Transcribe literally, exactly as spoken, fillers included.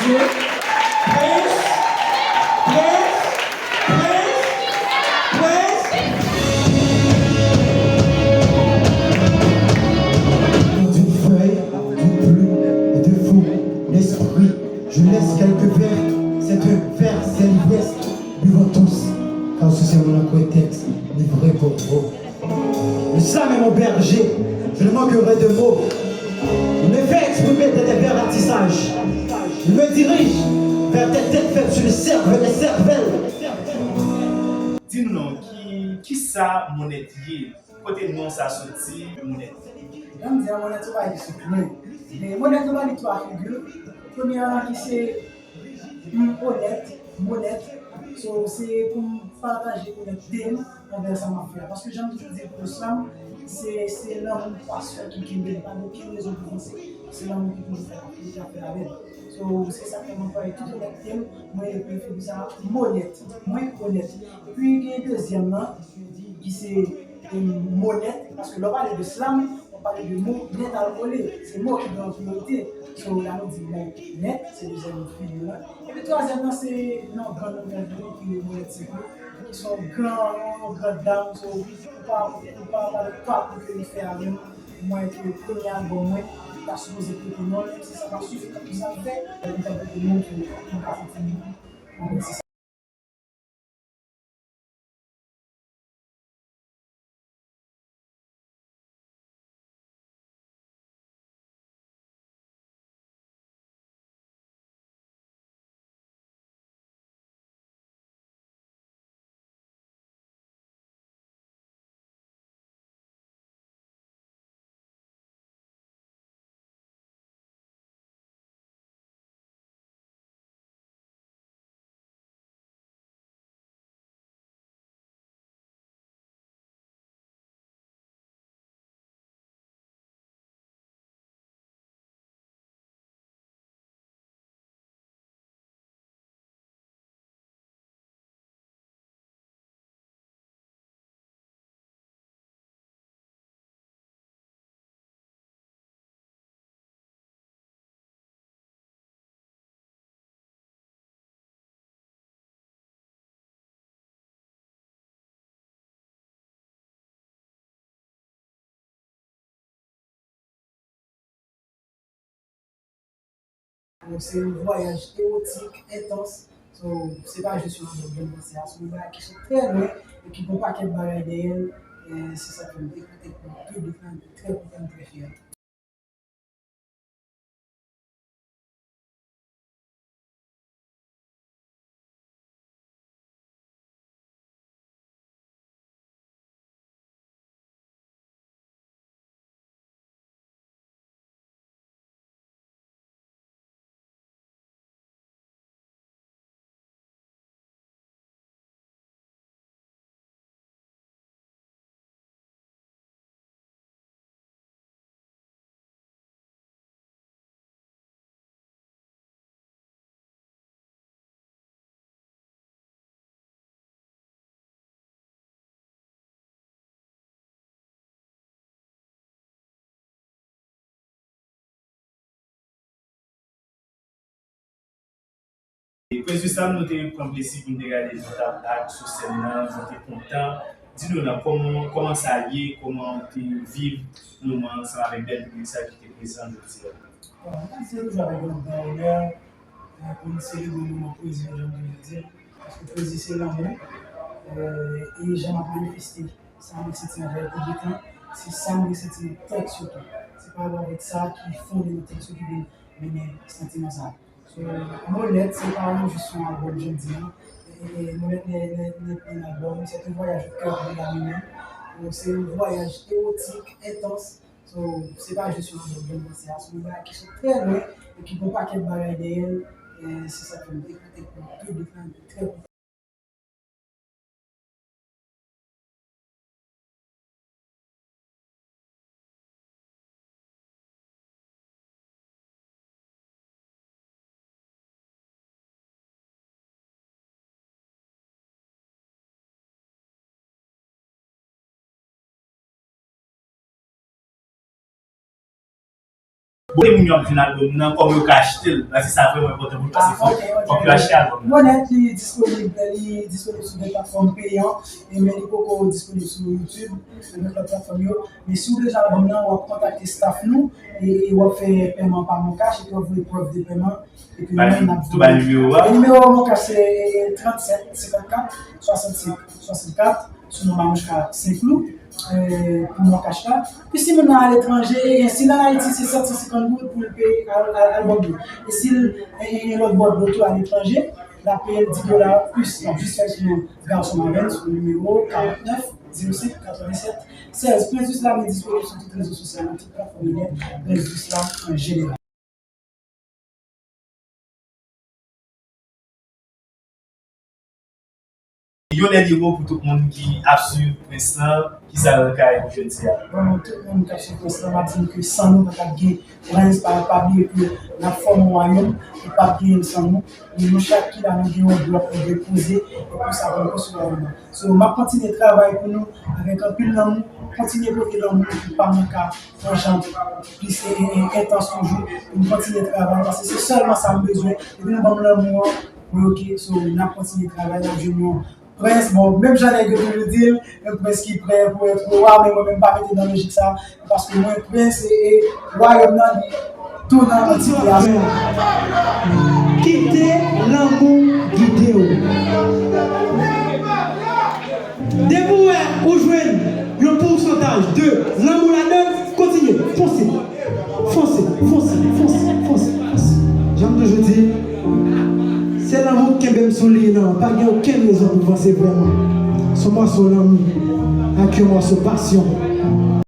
Prince, Prince, Prince, Prince. D'une feuille, d'une plume et de fou, l'esprit, je laisse quelques vers, c'est un vers, c'est l'ivresse, buvons tous, car ce serment contexte, livré pour vous. Le slam est mon berger, je ne manquerai de mots. Il me fait exprimer des, des vers ratissages. Il me dirige vers des têtes faibles sur les cervelles, les cervelles. Di nou non, ki, ki sa Monèt ye? Kote non sa soti, Monèt? Jan m di a, Monèt se pa ekri sou pwen. Men Monèt nou ba li twa figi. Premye a ki se M onèt, m onèt. So, se pou m pataje onètete m anvè sa m ap fè a. Paske jan m toujou di l, pou slam, se, se lanmou, pasyon ki kenbe l. Pa gen okenn rezon pou panse. Se lanmou ki toujou fè l, ki ap fè l avè l. So, se sa k fè m anplwaye tout onètete m, mwen epi fim sa, m onèt. Mwen onèt. Epi gen dezyèm nan, ki se, e, monèt, paske lè w pale de slam, w pale de mo nèt al kole. Se mo ki gen an priyorite. So, la nou di mo nèt, se dezyèm figi lan. Epi twazyèm nan, se nan gran nouvèl yo ki Monèt Senk yo, ki se yon gran, yon gran dam. So, ou pa, ou pa pale de pa pou ke li fè avè m. Mwen, ke premye albòm mwen, li ta sipoze pote non l, si sa pa sifi tankou sa l fè, li ta pote non l, pou m ka santi m byen. Mwen, se sa. Donk, se yon vwayaj ewotik, entans. So, se pa jis yon albòm bèl panse a, se yon bagay ki sot trè lwen e ki gen yon pakèt bagay dèyè l. E se sa k fè m te kontan pou m te trè kontan, m trè fyè. E Prince Wislam, nou te pran plezi pou n te gade Jean Tabak sou sèn nan, nou te kontan. Di nou non, kòman, kòman sa ye, kòman w te viv moman ansanm avèk bèl piblik sa ki te prezan jodi a? Bon, mwen se toujou avèk yon gran onè, e, pou n selebre moman pwezi yo, jan m toujou di l. Paske pwezi se lanmou, e, e jan m ap manifeste sa mwen santi anvè piblik lan, se sa mwen santi nan tèks yo tou. Se pa rapò avèk sa ki fonde nan tèks yo ki vin mennen santiman sa. So, Monèt, se pa yon jis yon albòm, jan m di an. E, e, Monèt n'est, n'est, n'est pas un album, c'est un voyage au cœur de l'âme humaine. Donk, se yon vwayaj ewotik, entans. So, se pa jis yon albòm bèl panse a, se yon bagay ki sot trè lwen e ki gen yon pakèt bagay dèyè l. E se sa k fè m te kontan pou piblik lan, trè kontan. Kote moun yo ap jwenn albòm nan, kòman yo ka achte l? Paske sa vrèman enpòtan pou nou, paske fòk, fòk yo achte albòm nan. Bonèt, li disponib, li disponib sou de platfòm peyan, e men li poko disponib sou YouTube, e lòt platfòm yo. Men si w deja albòm nan, w ap kontakte staff nou, e, e w ap fè pèman pa MonCash, epi w ap voye prèv de pèman, epi nou menm n ap voye. Tou ba nimewo a. E nimewo MonCash se tranntsèt senkannkat swasannsenk swasannkat, sou non Manouchka Senklou, e, pou MonCash la. Epi si moun nan aletranje, e, e si nan Ayiti se sèt san senkant goud pou l peye al-, al-, albòm li. E si l, e, e, e lòt bò dlo tou aletranje, l ap peye l dis dola plis. Donk, jis fè sou Garçon Mavens sou nimewo karantnèf zewo senk katrevennsèt sèz. Prince du Slam disponib sou tout rezo sosyal, tout platfòm li gen, Prince du Slam an jeneral. Yon dènye mo pou tout moun ki ap swiv Prince lan, kisa l kay pou jodi a? Bon, tout moun k ap swiv Prince lan, m ap di nou ke san nou pa t ap gen Prince, pa, pa bliye ke n ap fòme yon wayòm, e p ap genyen l san nou. E nou chak ki la, nou gen yon blòk nou dwe poze, e pou sa pou nou konstwi wayòm nan. So, m ap kontinye travay pou nou avèk anpil lanmou, kontinye pote lanmou pou pa m nan ka pran jan plis e, e, entans toujou, pou m kontinye travay, paske se sèlman sa m bezwen, depi nou ban m lanmou an, mwen oke, so, n ap kontinye travay, n ap jwenn yon Prince, bon, menm jan nèg yo toujou di l, yon Prince ki prè pou èt wa, men mwen menm m pa mete nan lojik sa, paske mwen Prince e, e wayòm nan li tou nan antite a. Kite lanmou gide w. Depi w wè ou jwenn yon pousantaj de lanmou ladan l, kontinye, fonse. Fonse, fonse, fonse, fonse, fonse. Jan m toujou di, se lanmou k kenbe m sou liy lan. Pa gen okenn rezon pou vanse vrèman. Se yon mòso lanmou ak yon mòso pasyon.